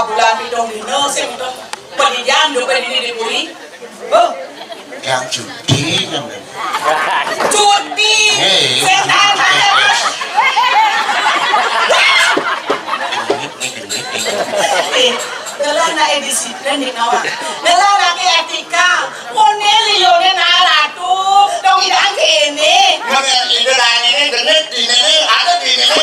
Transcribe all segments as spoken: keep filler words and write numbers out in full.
Bulan pitung dina sing pendidikan, pendidikan di puri. Oh, yang cuti kan. Cuti. Hei. Sing tanggal. Gelar nak edisi dan di nawa. Gelar nak etika. Mone liyane nak ratu. Dong ilang kene. Mone ilang kene genit di nene, ada di nene.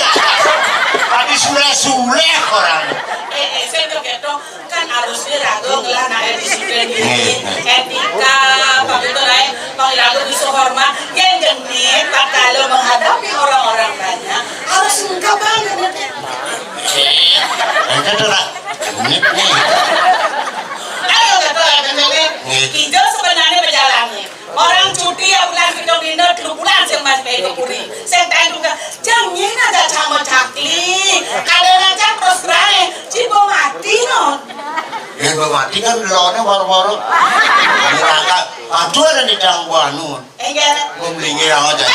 Tapi suleh-suleh orang. Eh, eh, saya tuh ketong kan harusnya raga ngelah nak disiplin diri, etika, begitu lain, pang raga bisa hormat, yang genit, tak kalau menghadapi orang-orang banyak, harus engkau banget. Eh, itu tuh, Ra. Genit nih. Ayo, kata, genit. Kita sebenarnya berjalannya. Orang cuti ya bulan pitung dina, telu bulan sing masih bae ke puri. Sing taen juga, jam nyina aja sama cakli. Kadang aja terus terang, cibo mati no. Yen mbok mati kan lone woro-woro. Neraka. Aduh, ada di dang anu. Enggak. Wong mlingi ra aja.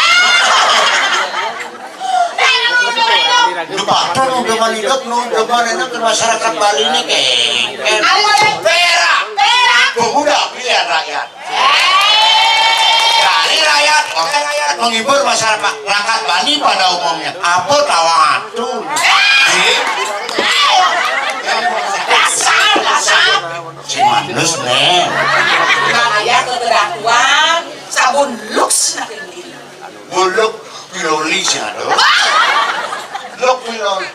Lu patut udah manidak, lu udah mana enak ke masyarakat Bali ini, kengken. Ayo, ayo. Perak. Perak. Pemuda pilihan rakyat. Dari rakyat, oke, rakyat menghibur masyarakat, rakyat Bali pada umumnya. Apa tawang atu? Dasar, dasar. Si manus, nih. Nah, ya, kebedakuan, sabun Lux, nah, kayak gini. Buluk piloli sih, aduh. Luk piloli.